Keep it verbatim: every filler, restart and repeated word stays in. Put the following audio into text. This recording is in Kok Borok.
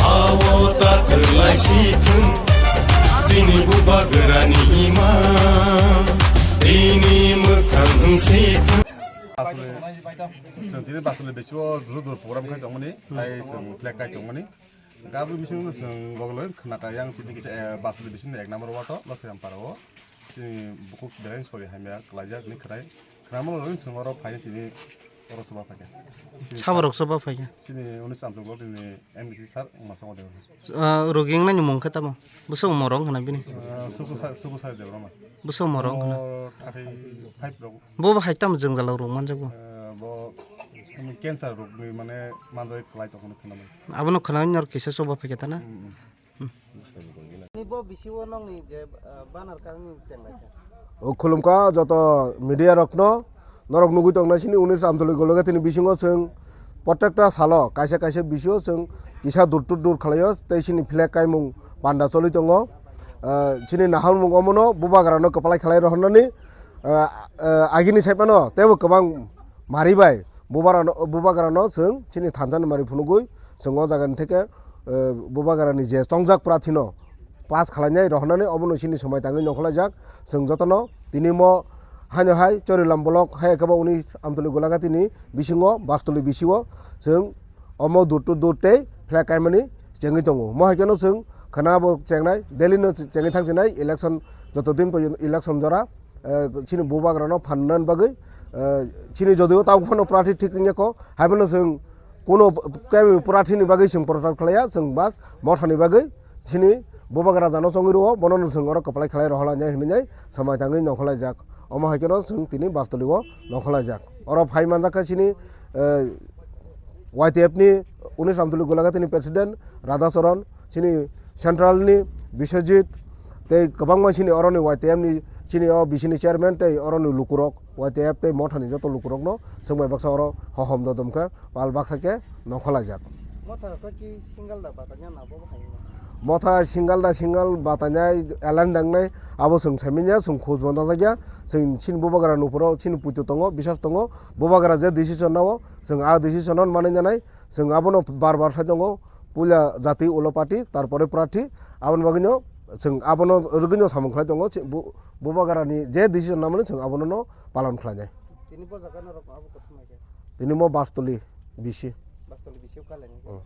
Awo ta twlai si thung, chini bubagrani ima, tini mwkhang wng si thung. Asole, chwng tini basole bisingo dur dur program khai tongmani, tai chwng flag kai tongmani. Gabri bising chwng gogoloi khna ka yang tini kisa, eh, basole bising ek number ward o, Lothiram para o. Chini bukhuk belai sori hamya kwlaijak ni khwnai. Khwnamo rwgwi chwng oro phaini tini oro chuba phaikha. Chini Saborok chuba phaikha. Chini unis Amtugol tini M D C sir wngma songo de. Ah, rogi wngnani mung khe tamo? Bwswk morok wngkha na bini? Ah, Suku Sa-, Suku Sai Debbarma. Bwswk morok wngkha na? Omo thirty five rok. Bo bo hai tamo jwngjal rok manjakgo? Ah, bo cancer rokni mane manjak kwlai tongkha khwnamani. Abono khwnamani oro kisa chuba phaikha ta na? Mm, mm. Ni bo bisi o nokni je, ah, banner kangni chenglai kha. O khulumkha joto media rokno, norok nugwi tongnai sini unis Amtwlwi Golaghatini bisingo chwng protekta salo kaisa kaisa bisio chwng kisa dur to dur khlaio tei sini flag kaimung panda choli tongo. Ah, sini naharmung omono bubagrano kwplai khlai rohornani, ah, ah, agini saipano teibo kwbang mari bai bubarano, bubagrano chwng chini thansa ni mari phunugwi chwng o jaga ni theke, eh, bubagrani je chongjak prathi no pass khwlainai rohornani obono chini somai tangwi nongkhorlaijak. Chwng jotono tini mo haino hai Chorilam block hai khe bo uni Amtwlwi Golaghatini bisingo Bastoli bisio chwng omo dur to dur tei flag kaimani chengwi tongo. Mo hai kheno chwng khwna bo chengnai, daily no chengwi thang chinai election joto din porjonto election jora eh, chini bubagrano phannan bagwi, eh, chini jodio tabuk phano prathi thik wngya kho, haiphano chwng kuno kemi prathini bagwi chwng prochar khlaiya, chwng bas mothani bagwi chini bubagra jano chongwi rwo, bono no chwng oro kwplai khlai rohorlainai hwnwi samai tangwi nongkhorlaijak. Omo hai kheno chwng tini Bastoli o nongkhorlaijak. Oro phai manjak kha chini, eh, Y T F ni unis Amtwlwi Golaghatini president Radha Charan, chini central ni Biswajit, tei kwbangma chini oroni Y T F ni chini o bisini chairman tei oroni lukurok Y T F tei mothani joto lukurokno chwng bai baksa oro hohom dodom khe pal baksa khe nongkhorlaijak. Motha khe single da batanya na bo hai no? Motha single da single batanya elan dangnai abo chwng saimanya, chwng khoj manjakya, chwng chini bubagra nupuro chini puitu tongo, bisas tongo, bubagra je decision nao chwng a decision no manwi nanai. Chwng abono bar bar sai tongo, puila jati ulo party, tarpore prathi, aboni bagwino chwng abono rwgwino samung khlai tongo, chwng bu-, bubagrani je decision namani chwng abono no palon khlainai. Tini bo jaga norok abo kothoma khe? Tini mo Bastoli bisi. Bastoli bisi o kalaini. Oh.